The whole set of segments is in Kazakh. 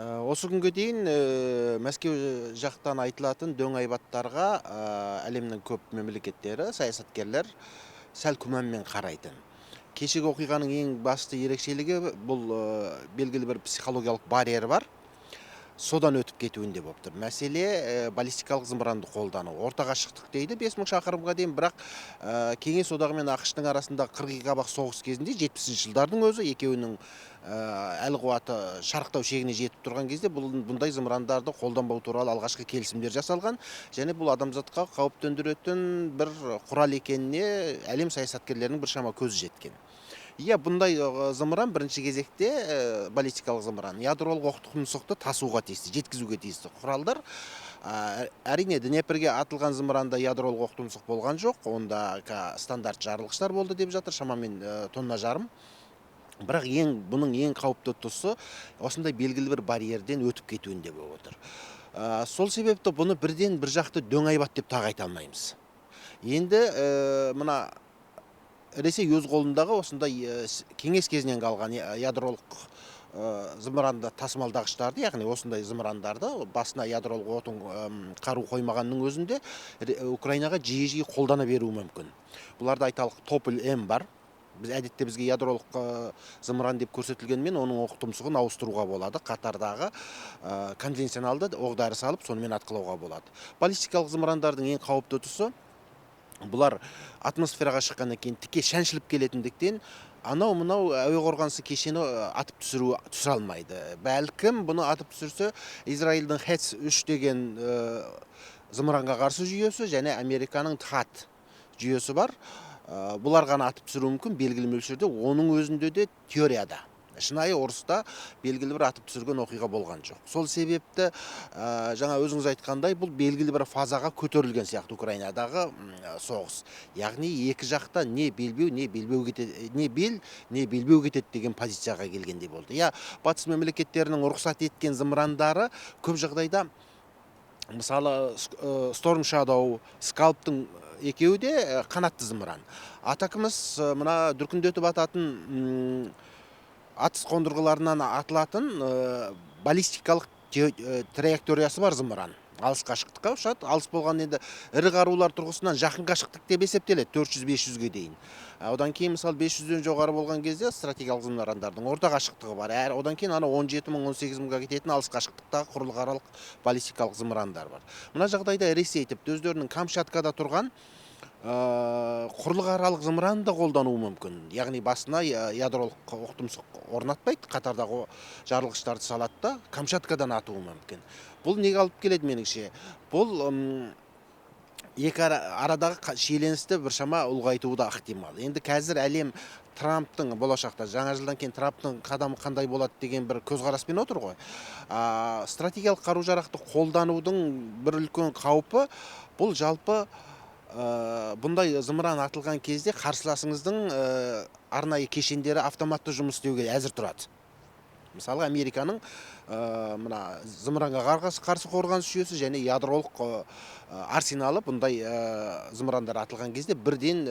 Осы күнге дейін Мәскеу жақтан айтылатын дөң айбаттарға әлемнің көп мемлекеттері, саясаткерлер сәл күмәнмен қарайтын. Кешегі оқиғаның ең басты ерекшелігі бұл белгілі бір психологиялық барьер бар. Содан өтіп кетуінде болып тұр. Мәселе баллистикалық зымыранды қолдану. Орта қашықтық дейді 5000 шақырымға дейін, бірақ Кеңес Одағы мен АҚШ-тың арасында қырғи қабақ соғыс кезінде 70 жылдардың өзі екеуінің әл қуаты шарықтау шегіне жетіп тұрған кезде бұндай зымырандарды қолданбау туралы алғашқы келісімдер жасалған және бұл адамзатқа қауіп төндіретін бір құрал екеніне әлем саясаткерлерінің біршама көзі жеткен. Иә, бұндай зымыран бірінші кезекте баллистикалық зымыран ядролық оқ тұмсықты тасуға тиісті, жеткізуге тиісті құралдар. Әрине, Днепрге атылған зымыранда ядролық оқ тұмсық болған жоқ, онда стандарт жарылғыштар болды деп жатыр, шамамен тонна жарым. Бірақ бұның ең қауіпті тұсы осындай белгілі бір барьерден өтіп кетуінде болып отыр. Сол себепті бұны бірден бір жақты дөң айбат деп тағы айта алмаймыз. Енді мына Ресей өз қолындағы осындай кеңес кезінен қалған ядролық зымыранды тасымалдағыштарды, яғни осындай зымырандарды басына ядролық отын қару қоймағанның өзінде Украинаға жиі-жиі қолдана беруі мүмкін. Бұларда, айталық, Тополь М бар. Біз әдетте бізге ядролық зымыран деп көрсетілгенмен, оның оқ тұмсығын ауыстыруға болады. Қатардағы конвенционалды оқ дәрі салып, сонымен атқылауға болады. Баллистикалық зымырандардың ең қауіпті тұсы бұлар атмосфераға шыққаннан кейін тіке шаншылып келетіндіктен, анау мынау әуе қорғанысы кешені атып түсіре алмайды. Бәлкім, бұны атып түсірсе, Израильдің Хец 3 деген зымыранға қарсы жүйесі және Американың ТХАТ жүйесі бар. Бұлар ғана атып түсіруі мүмкін белгілі мөлшерде, оның өзінде де теорияда. Шынайы ұрыста белгілі бір атып түсірген оқиға болған жоқ. Сол себепті жаңа өзіңіз айтқандай, бұл белгілі бір фазаға көтерілген сияқты Украинадағы соғыс. Яғни екі жақта не белбеу, не белбеу кетеді, не бел, не белбеу кетеді деген позицияға келгендей болды. Я, батыс мемлекеттерінің рұқсат еткен зымырандары көп жағдайда, мысалы, Storm Shadow, Скалптың екеуі де қанатты зымыран. ATACMS мына дүркіндетіп ататын атыс қондырғыларынан атылатын баллистикалық траекториясы бар зымыран. Алыс қашықтыққа ұшады. Алыс болған енді ірі қарулар тұрғысынан жақын қашықтық деп есептеледі, 400-500-ге дейін. Одан кейін, мысалы, 500-ден жоғары болған кезде стратегиялық зымырандардың орта қашықтығы бар. Әрі одан кейін ана 17 000, 18 мыңға кететін алыс қашықтықтағы құрлықаралық баллистикалық зымырандар бар. Мына жағдайда Ресей тіпті өздерінің Камчаткада тұрған құрлықаралық зымыранды да қолдануы мүмкін. Яғни басына ядролық оқ тұмсық орнатпайды, қатардағы жарылғыштарды салады да, Камчаткадан атуы мүмкін. Бұл неге алып келеді меніңше? Бұл екі арадағы шиеленісті біршама ұлғайтуы да ықтимал. Енді қазір әлем Трамптың болашақта, жаңа жылдан кейін Трамптың қадамы қандай болады деген бір көзқараспен отыр ғой. Стратегиялық қару-жарақты қолданудың бір үлкен қаупі бұл жалпы бұндай зымыран атылған кезде қарсыласыңыздың арнайы кешендері автоматты жұмыс істеуге әзір тұрады. Мысалы, Американың мына зымыранға қарсы қорғаныс жүйесі және ядролық арсеналы бұндай зымырандар атылған кезде бірден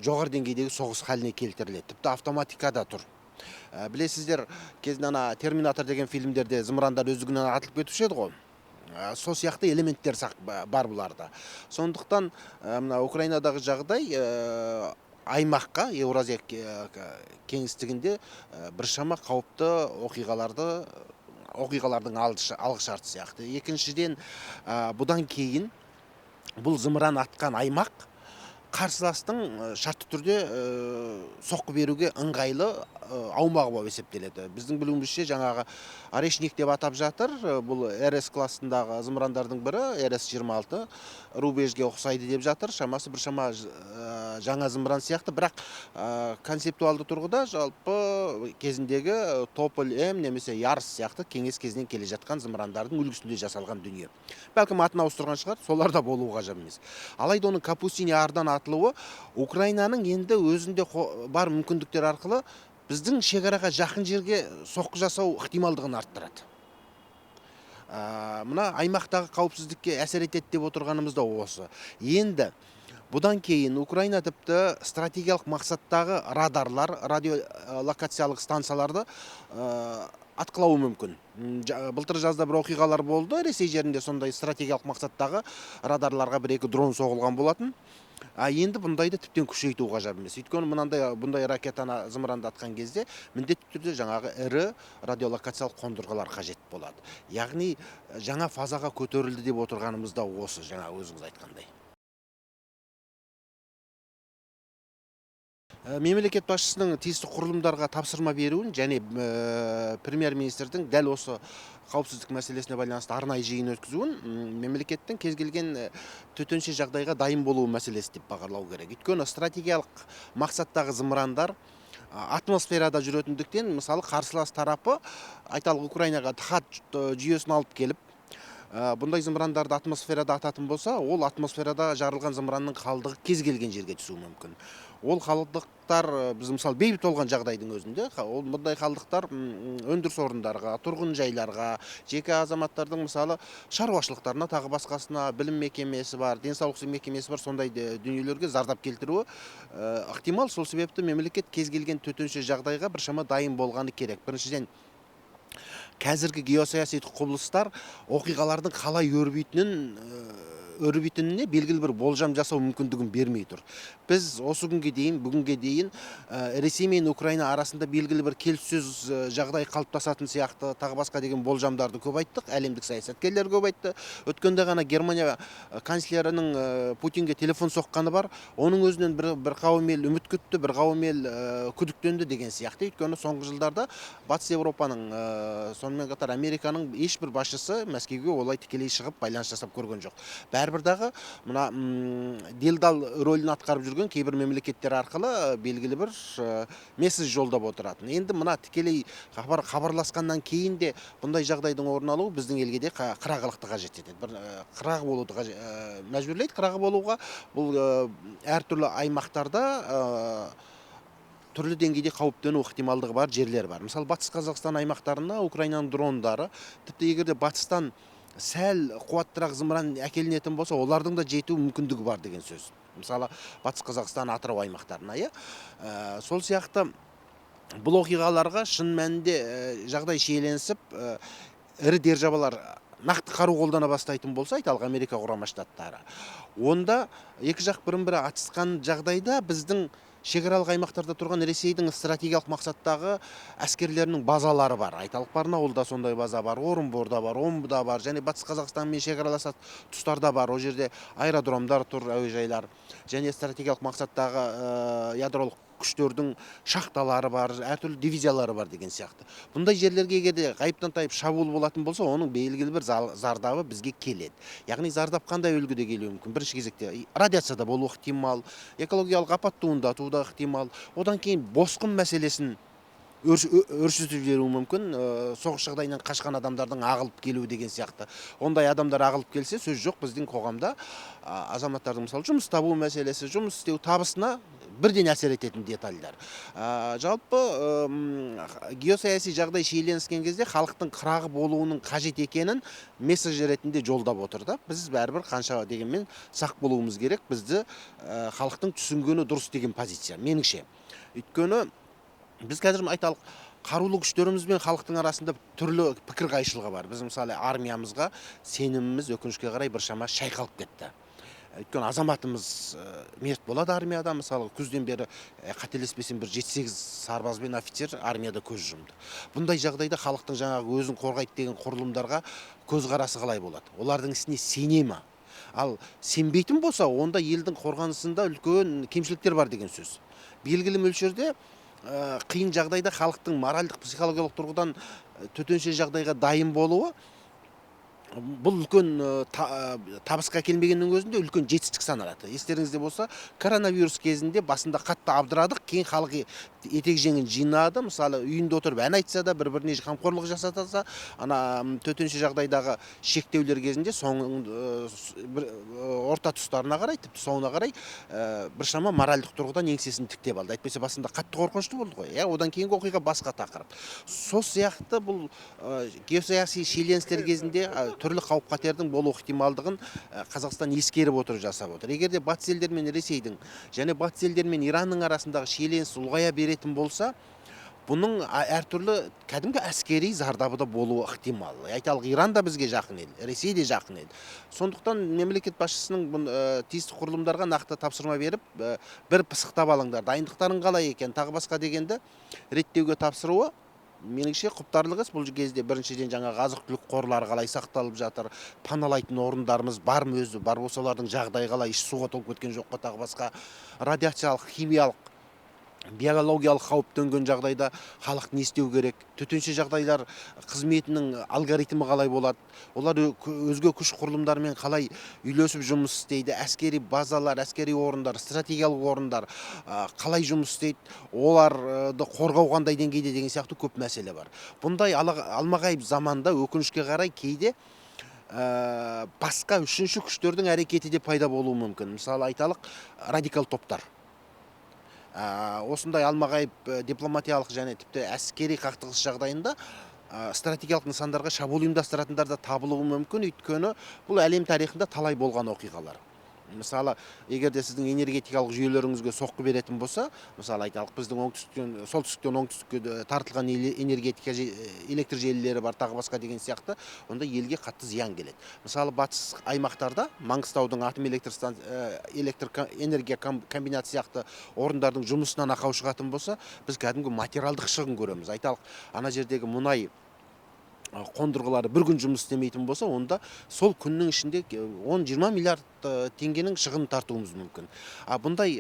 жоғары деңгейдегі соғыс халіне келтіріледі. Тіпті автоматикада тұр. Білесіздер, кезінде ана «Терминатор» деген фильмдерде зымырандар өздігінен атылып кетуші еді ғой. Сол сияқты элементтер бар бұларда. Сондықтан мына Украинадағы жағдай аймаққа, Еуразия кеңістігінде біршама қауіпті оқиғалардың алғышарты сияқты. Екіншіден, бұдан кейін бұл зымыран атқан аймақ қарсыластың шартты түрде соққы беруге ыңғайлы аумағы болып есептеледі. Біздің білуімізше, жаңағы Орешник деп атап жатыр, бұл РС классындағы зымырандардың бірі, РС 26 рубежге ұқсайды деп жатыр. Шамасы біршама жаңа зымыран сияқты, бірақ концептуалды тұрғыда жалпы кезіндегі Тополь М немесе Ярс сияқты кеңес кезінен келе жатқан зымырандардың үлгісінде жасалған дүние. Бәлкім, атын ауыстырған шығар, солар да болуы ғажап емес. Алайда оның Капустин Ярдан атылуы Украинаның енді өзінде бар мүмкіндіктер арқылы біздің шекараға жақын жерге соққы жасау ықтималдығын арттырады. Мына аймақтағы қауіпсіздікке әсер етеді деп отырғанымыз да осы. Енді бұдан кейін Украина тіпті стратегиялық мақсаттағы радарлар, радиолокациялық станцияларды атқылауы мүмкін. Былтыр жазда бір оқиғалар болды. Ресей жерінде сондай стратегиялық мақсаттағы радарларға бір-екі дрон соғылған болатын. А енді бұндайды тіптен күшейту ғажап емес. Өйткені бұндай ракетаны зымыранды атқан кезде міндетті түрде жаңағы ірі радиолокациялық қондырғылар қажет болады. Яғни жаңа фазаға көтерілді деп отырғанымыз да осы, жаңа өзіңіз айтқандай. Мемлекет басшысының тиісті құрылымдарға тапсырма беруін және премьер-министрдің дәл осы қауіпсіздік мәселесіне байланысты арнайы жиын өткізуін мемлекеттің кез келген төтенше жағдайға дайын болуы мәселесі деп бағалау керек. Өйткені стратегиялық мақсаттағы зымырандар атмосферада жүретіндіктен, мысалы, қарсылас тарапы, айталық, Украинаға ТХАТ жүйесін алып келіп, бұндай зымырандарды атмосферада ататын болса, ол атмосферада жарылған зымыранның қалдығы кез келген жерге түсуі мүмкін. Ол қалдықтар, біз мысалы бейбіт болған жағдайдың өзінде, ол бұндай қалдықтар өндіріс орындарға, тұрғын жайларға, жеке азаматтардың мысалы шаруашылықтарына, тағы басқасына, білім мекемесі бар, денсаулық мекемесі бар, сондай дүниелерге зардап келтіруі ықтимал. Сол себепті мемлекет кез келген төтенше жағдайға біршама дайын болғаны керек. Біріншіден, қазіргі геосаяси құбылыстар оқиғалардың қалай өрбитініне белгілі бір болжам жасау мүмкіндігін бермей тұр. Біз осы күнге дейін, бүгінге дейін Ресей мен Украина арасында белгілі бір келіссөз жағдай қалыптасатын сияқты, тағы басқа деген болжамдарды көп айттық, әлемдік саясаткерлер көп айтты. Өткенде ғана Германия канцлерінің Путинге телефон соққаны бар, оның өзінен бір қауым ел үміт күтті, бір қауым ел күдіктенді деген сияқты. Өйткені соңғы жылдарда Батыс Еуропаның, сонымен қатар Американың ешбір басшысы Мәскеуге олай тікелей шығып байланыс жасап көрген жоқ. Бәрібір дағы мына делдал рөлін атқарып жүрген кейбір мемлекеттер арқылы белгілі бір месседж жолдап отыратын. Енді мына тікелей хабарласқаннан кейін де бұндай жағдайдың орын алуы біздің елге де қырағылықты қажет етеді. Бір қырағы болуды мәжбүрлейді, қырағы болуға. Бұл әртүрлі аймақтарда түрлі деңгейде қауіптену ықтималдығы бар жерлер бар. Мысалы, Батыс Қазақстан аймақтарына Украинаның дрондары, тіпті егер де батыстан сәл қуаттырақ зымыран әкелінетін болса, олардың да жету мүмкіндігі бар деген сөз. Мысалы, Батыс Қазақстан, Атырау аймақтарына, иә. Сол сияқты бұл оқиғаларға шын мәнінде жағдай шиеленісіп, ірі державалар нақты қару қолдана бастайтын болса, айталық, Америка Құрама Штаттары, онда екі жақ бірін-бірі атысқан жағдайда біздің шекаралық аймақтарда тұрған Ресейдің стратегиялық мақсаттағы әскерлерінің базалары бар. Айталық, Барнауылда сондай база бар, Орынборда бар, Омбыда бар, және Батыс Қазақстанмен шекараласатын тұстарда бар. Ол жерде аэродромдар тұр, әуежайлар, және стратегиялық мақсаттағы ядролық күштердің шахталары бар, әртүрлі дивизиялары бар деген сияқты. Бұндай жерлерге егер де ғайыптан тайып шабуыл болатын болса, оның белгілі бір зардабы бізге келеді. Яғни зардап қандай үлгіде келуі мүмкін? Бірінші кезекте радиацияда болуы ықтимал, экологиялық апат туындатуы да ықтимал. Одан кейін босқын мәселесін өршітіп жіберуі мүмкін, соғыс жағдайынан қашқан адамдардың ағылып келуі деген сияқты. Ондай адамдар ағылып келсе, сөз жоқ, біздің қоғамда азаматтардың мысалы жұмыс табу мәселесі, жұмыс істеу табысына бірден әсер ететін детальдар. Жалпы геосаяси жағдай шиеленіскен кезде халықтың қырағы болуының қажет екенін месседж ретінде жолдап отыр да. Біз бәрібір қанша дегенмен сақ болуымыз керек, бізді халықтың түсінгені дұрыс деген позиция меніңше. Өйткені біз қазір айталық, қарулы күштеріміз бен халықтың арасында түрлі пікір қайшылығы бар. Біз мысалы армиямызға сеніміміз өкінішке қарай біршама шайқалып кетті. Өйткені азаматымыз мерт болады армияда. Мысалы, күзден бері, қателеспесем, бір жеті-сегіз сарбаз бен офицер армияда көз жұмды. Бұндай жағдайда халықтың жаңағы өзін қорғайды деген құрылымдарға көзқарасы қалай болады? Олардың ісіне сене ме? Ал сенбейтін болса, онда елдің қорғанысында үлкен кемшіліктер бар деген сөз. Белгілі мөлшерде қиын жағдайда халықтың моральдық, психологиялық тұрғыдан төтенше жағдайға дайын болуы бұл үлкен табысқа келмегеннің өзінде үлкен жетістік саналады. Естеріңізде болса, коронавирус кезінде басында қатты абдырадық, кейін халық етек жеңін жинады. Мысалы, үйінде отырып ән айтса да, бір-біріне қамқорлық жасатса, ана төтенше жағдайдағы шектеулер кезінде бір орта тұстарына қарай, тіпті соңына қарай біршама моральдық тұрғыдан еңсесін тіктеп алды. Әйтпесе басында қатты қорқынышты болды ғой. Иә, одан кейінгі оқиға басқа тақырып. Сол сияқты бұл геосаяси шиеленістер кезінде түрлі қауіп-қатердің болу ықтималдығын Қазақстан ескеріп отырып жасап отыр. Егер де Батыс елдер мен Ресейдің және Батыс елдер мен Иранның арасындағы шиеленіс ұлғая беретін болса, Бұның әртүрлі кәдімгі әскери зардабы да болуы ықтимал. Айталық, Иран да бізге жақын ел, Ресей де жақын ел. Сондықтан мемлекет басшысының тиісті құрылымдарға нақты тапсырма беріп, бір пысықтап алыңдар, дайындықтарың қалай екен, тағы басқа дегенді реттеуге тапсыруы меніңше құптарлық іс. Бұл кезде біріншіден жаңағы азық-түлік қорлары қалай сақталып жатыр, паналайтын орындарымыз бар ма өзі, бар болса олардың жағдайы қалай, іш суға толып кеткен жоқ па, тағы басқа радиациялық, химиялық, биологиялық қауіп төнген жағдайда халық не істеу керек, төтенше жағдайлар қызметінің алгоритмі қалай болады, олар өзге күш құрылымдарымен қалай үйлесіп жұмыс істейді, әскери базалар, әскери орындар, стратегиялық орындар, қалай жұмыс істейді, оларды қорғау қандай деңгейде деген сияқты көп мәселе бар. Бұндай алмағайып заманда өкінішке қарай кейде басқа үшінші күштердің әрекеті де пайда болуы мүмкін. Мысалы айталық, радикал топтар. Осындай алмағайып дипломатиялық және тіпті әскери қақтығыс жағдайында, стратегиялық нысандарға шабуыл ұйымдастыратындар да табылуы мүмкін, өйткені бұл әлем тарихында талай болған оқиғалар. Мысалы, егер де сіздің энергетикалық жүйелеріңізге соққы беретін болса, мысалы айталық, біздің солтүстіктен оңтүстікке тартылған энергетика электр желілері бар, тағы басқа деген сияқты, онда елге қатты зиян келеді. Мысалы, батыс аймақтарда Маңғыстаудың атом электр электр энергия комбинаты сияқты орындардың жұмысынан ақау шығатын болса, біз кәдімгі материалдық шығын көреміз. Айталық, ана жердегі мұнай қондырғылары бір күн жұмыс істемейтін болса, онда сол күннің ішінде он-жиырма миллиард теңгенің шығынын тартуымыз мүмкін. А бұндай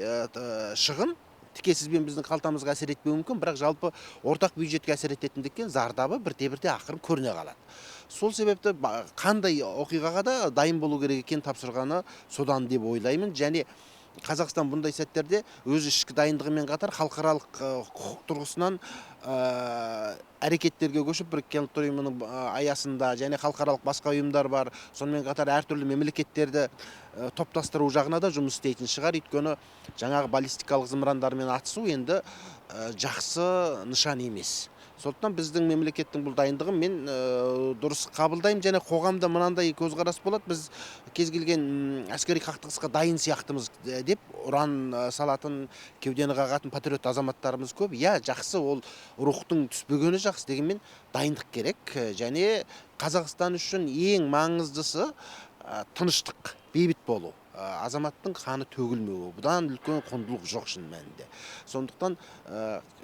шығын тіке сіз бен біздің қалтамызға әсер етпеуі мүмкін, бірақ жалпы ортақ бюджетке әсер ететіндіктен зардабы бірте-бірте ақырын көріне қалады. Сол себепті қандай оқиғаға да дайын болу керек екенін тапсырғаны содан деп ойлаймын. Және Қазақстан бұндай сәттерде өз ішкі дайындығымен қатар халықаралық құқық тұрғысынан әрекеттерге көшіп, Біріккен Ұлттар Ұйымының аясында және халықаралық басқа ұйымдар бар, сонымен қатар әртүрлі мемлекеттерді топтастыру жағына да жұмыс істейтін шығар. Өйткені жаңағы баллистикалық зымырандармен атысу енді жақсы нышан емес. Сондықтан біздің мемлекеттің бұл дайындығын мен дұрыс қабылдаймын. Және қоғамда мынандай көзқарас болады, біз кез келген әскери қақтығысқа дайын сияқтымыз деп ұран салатын, кеудені қағатын патриот азаматтарымыз көп. Иә, жақсы, ол рухтың түспегені жақсы, дегенмен дайындық керек. Және Қазақстан үшін ең маңыздысы тыныштық, бейбіт болу. Азаматтың қаны төгілмеуі, бұдан үлкен құндылық жоқ шын мәнінде. Сондықтан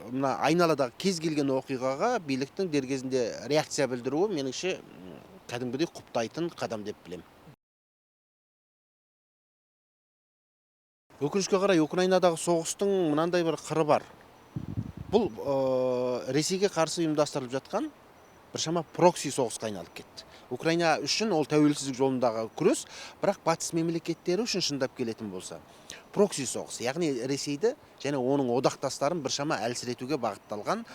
мына айналадағы кез келген оқиғаға биліктің дер кезінде реакция білдіруі меніңше кәдімгідей құптайтын қадам деп білемін. Өкінішке қарай Украинадағы соғыстың мынандай бір қыры бар. Бұл Ресейге қарсы ұйымдастырылып жатқан біршама прокси соғысқа айналып кетті. Украина үшін ол тәуелсіздік жолындағы күрес, бірақ батыс мемлекеттері үшін шындап келетін болса, прокси соғыс, яғни Ресейді және оның одақтастарын біршама әлсіретуге бағытталған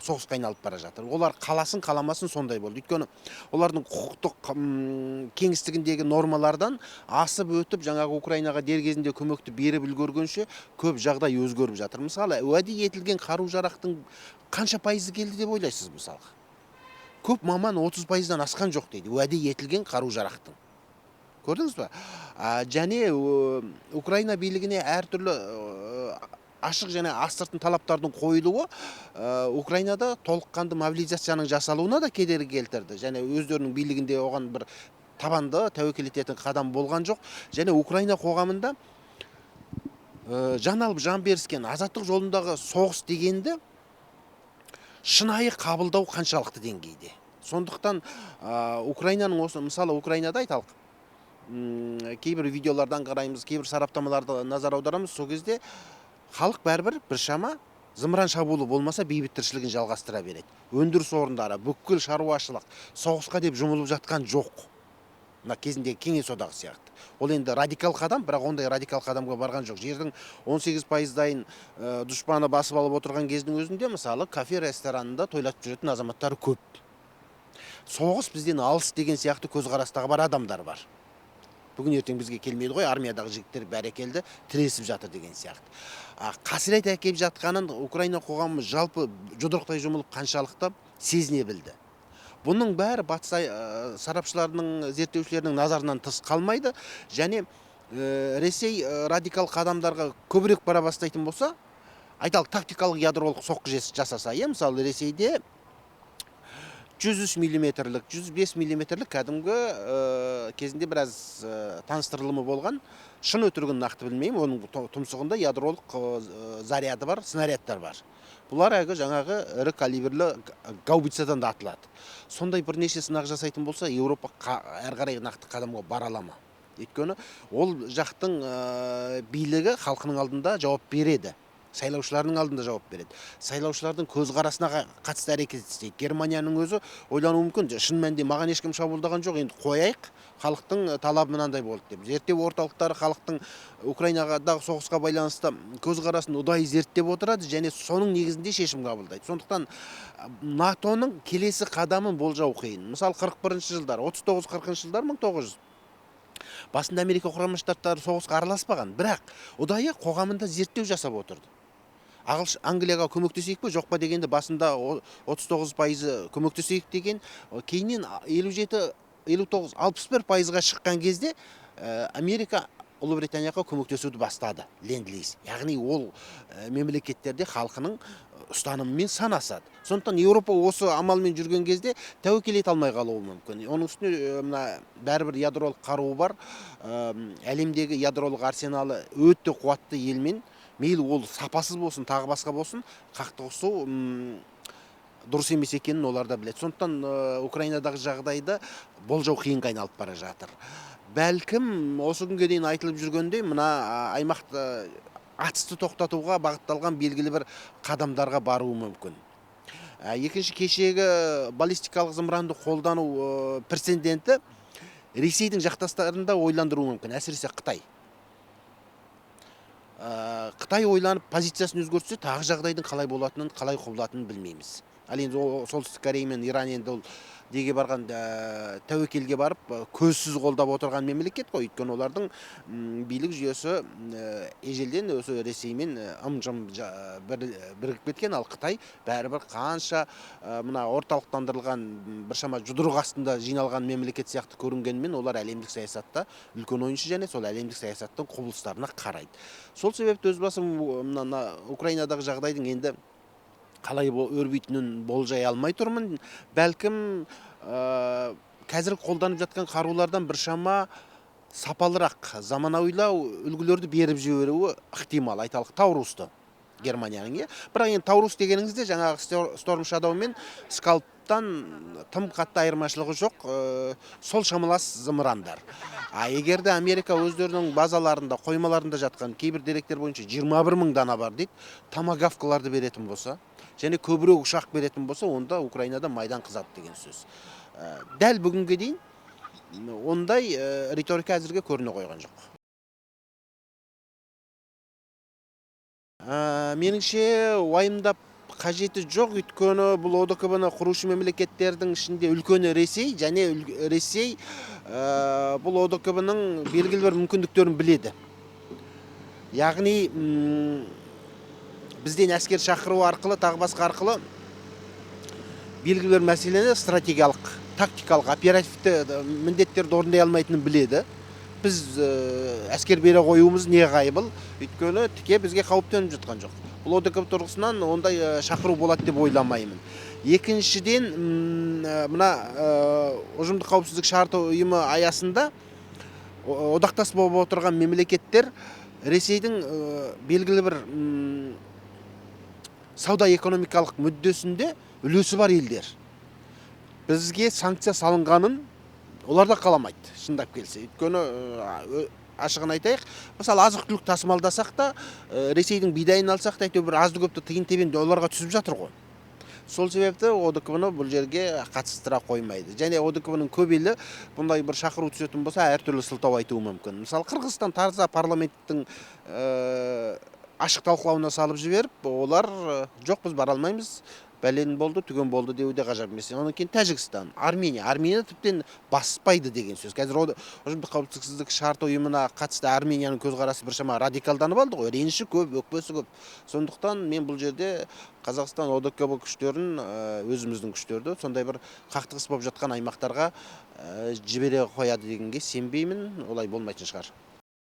соғысқа айналып бара жатыр. Олар қаласын қаламасын сондай болды. Өйткені олардың құқықтық кеңістігіндегі нормалардан асып өтіп, жаңағы Украинаға дер кезінде көмекті беріп үлгергенше көп жағдай өзгеріп жатыр. Мысалы, уәде етілген қару-жарақтың қанша пайызы келді деп ойлайсыз мысалға? Көп маман отыз пайыздан асқан жоқ дейді, уәде етілген қару-жарақтың. Көрдіңіз бе? Және Украина билігіне әртүрлі ашық және астыртын талаптардың қойылуы Украинада толыққанды мобилизацияның жасалуына да кедергі келтірді. Және өздерінің билігінде оған бір табанды тәуекел ететін қадам болған жоқ. Және Украина қоғамында жан алып жан беріскен азаттық жолындағы соғыс дегенді шынайы қабылдау қаншалықты деңгейде. Сондықтан Украинаның осы, мысалы, Украинада айталық, кейбір видеолардан қараймыз, кейбір сараптамаларды назар аударамыз, сол кезде халық бәрібір біршама зымыран шабуылы болмаса бейбіт тіршілігін жалғастыра береді. Өндіріс орындары, бүкіл шаруашылық соғысқа деп жұмылып жатқан жоқ. Мына кезіндегі Кеңес одағы сияқты. Ол енді радикал қадам, бірақ ондай радикал қадамға барған жоқ. Жердің он сегіз пайыздайын дұшпаны басып алып отырған кездің өзінде, мысалы, кафе, ресторанында тойлатып жүретін азаматтар көп. Соғыс бізден алыс деген сияқты көзқарастағы бар адамдар бар. Бүгін ертең бізге келмейді ғой, армиядағы жігіттер бәрекелді, тіресіп жатыр деген сияқты. Қасірет әкеліп жатқанын Украина қоғамы жалпы жұдырықтай жұмылып қаншалықты сезіне білді. Бұның бәрі батыс сарапшыларының, зерттеушілерінің назарынан тыс қалмайды. Және Ресей радикал қадамдарға көбірек бара бастайтын болса, Айталық, тактикалық ядролық соққы жасаса, мысалы, Ресейде 103 миллиметрлік, 105 миллиметрлік кәдімгі кезінде біраз таныстырылымы болған, шын өтірігін нақты білмеймін, оның тұмсығында ядролық заряды бар, снарядтар бар. Бұлар әлгі жаңағы ірі калибрлі гаубицадан да атылады. Сондай бірнеше сынақ жасайтын болса, Еуропа әрі қарай нақты қадамға бара ала ма? Өйткені ол жақтың билігі халқының алдында жауап береді. Сайлаушыларының алдында жауап береді. Сайлаушылардың көзқарасына қатысты әрекет істейді. Германияның өзі ойлануы мүмкін, шын мәнінде маған ешкім шабуылдаған жоқ, енді қояйық, халықтың талабы мынандай болды деп. Зерттеу орталықтары халықтың Украинадағы соғысқа байланысты көзқарасын ұдайы зерттеп отырады және соның негізінде шешім қабылдайды. Сондықтан НАТО-ның келесі қадамын болжау қиын. Мысалы, қырық бірінші жылдар, отыз тоғыз, қырқыншы жылдар, мың тоғыз жүз басында Америка Құрама Штаттары соғысқа араласпаған, бірақ ұдайы қоғамында зерттеу жасап отырды. Англияға көмектесейік пе, жоқ па дегенде басында отыз тоғыз пайызы көмектесейік деген, кейіннен елу жеті, елу тоғыз, алпыс бір пайызға шыққан кезде Америка Ұлыбританияға көмектесуді бастады, ленд-лиз. Яғни ол мемлекеттерде халқының ұстанымымен санасады. Сондықтан Еуропа осы амалмен жүрген кезде тәуекел ете алмай қалуы мүмкін. Оның үстіне мына бәрібір ядролық қаруы бар, әлемдегі ядролық арсеналы өте қуатты елмен, мейлі ол сапасыз болсын, тағы басқа болсын, қақтығысу дұрыс емес екенін олар да біледі. Сондықтан Украинадағы жағдайды болжау қиынға айналып бара жатыр. Бәлкім осы күнге дейін айтылып жүргендей, мына аймақты атысты тоқтатуға бағытталған белгілі бір қадамдарға баруы мүмкін. Екінші, кешегі баллистикалық зымыранды қолдану прецеденті Ресейдің жақтастарын да ойландыруы мүмкін, әсіресе Қытай. Қытай ойланып позициясын өзгертсе, тағы жағдайдың қалай болатынын, қалай құбылатынын білмейміз. Ал енді Солтүстік Корея мен Иран енді ол деге барған тәуекелге барып көзсіз қолдап отырған мемлекет қой. Өйткені олардың билік жүйесі ежелден осы Ресеймен ым-жым бірігіп кеткен. Ал Қытай бәрібір қанша мына орталықтандырылған біршама жұдырық астында жиналған мемлекет сияқты көрінгенімен, олар әлемдік саясатта үлкен ойыншы және сол әлемдік саясаттың құбылыстарына қарайды. Сол себепті өз басым мына Украинадағы жағдайдың енді қалай өрбитінін болжай алмай тұрмын. Бәлкім қазір қолданып жатқан қарулардан біршама сапалырақ, заманауилау үлгілерді беріп жіберуі ықтимал. Айталық, Таурусты Германияның, иә. Бірақ енді Таурус дегеніңізде жаңағы Storm Shadow мен Скальптан тым қатты айырмашылығы жоқ, сол шамалас зымырандар. А егер де Америка өздерінің базаларында, қоймаларында жатқан кейбір деректер бойынша жиырма бір мың дана бар дейді, томагавкаларды беретін болса, және көбірек ұшақ беретін болса, онда Украинада майдан қызады деген сөз. Дәл бүгінге дейін ондай риторика әзірге көріне қойған жоқ. Меніңше уайымдап қажеті жоқ, өйткені бұл ОДКБ-ны құрушы мемлекеттердің ішінде үлкені Ресей, және Ресей бұл ОДКБ-ның белгілі бір мүмкіндіктерін біледі. Яғни бізден әскер шақыру арқылы, тағы басқа арқылы белгілі бір мәселені стратегиялық, тактикалық, оперативті міндеттерді орындай алмайтынын біледі. Біз әскер бере қоюымыз не ғайбыл, өйткені тіке бізге қауіп төніп жатқан жоқ. Бұл ОДКБ тұрғысынан ондай шақыру болады деп ойламаймын. Екіншіден, мына ұжымдық қауіпсіздік шарты ұйымы аясында одақтас болып отырған мемлекеттер Ресейдің белгілі бір сауда-экономикалық мүддесінде үлесі бар елдер. Бізге санкция салынғанын олар да қаламайды, шындап келсе. Өйткені ашығын айтайық, мысалы, азық-түлік тасымалдасақ та, Ресейдің бидайын алсақ та, әйтеуір бір азды көпті тиын-тебен оларға түсіп жатыр ғой. Сол себепті ОДКБ-ны бұл жерге қатыстыра қоймайды. Және ОДКБ-ның көп елі бұндай бір шақыру түсетін болса, әртүрлі сылтау айтуы мүмкін. Мысалы, Қырғызстан таза парламенттің ашық талқылауына салып жіберіп, олар жоқ, біз бара алмаймыз, бәлен болды, түген болды деуі де ғажап емес. Одан кейін Тәжікстан, Армения. Армения тіптен баспайды деген сөз. Қазір ұжымдық қауіпсіздік шарты ұйымына қатысты Арменияның көзқарасы біршама радикалданып алды ғой. Реніші көп, өкпесі көп. Сондықтан мен бұл жерде Қазақстан ОДКБ күштерін, өзіміздің күштерді сондай бір қақтығыс болып жатқан аймақтарға жібере қояды дегенге сенбеймін. Олай болмайтын шығар.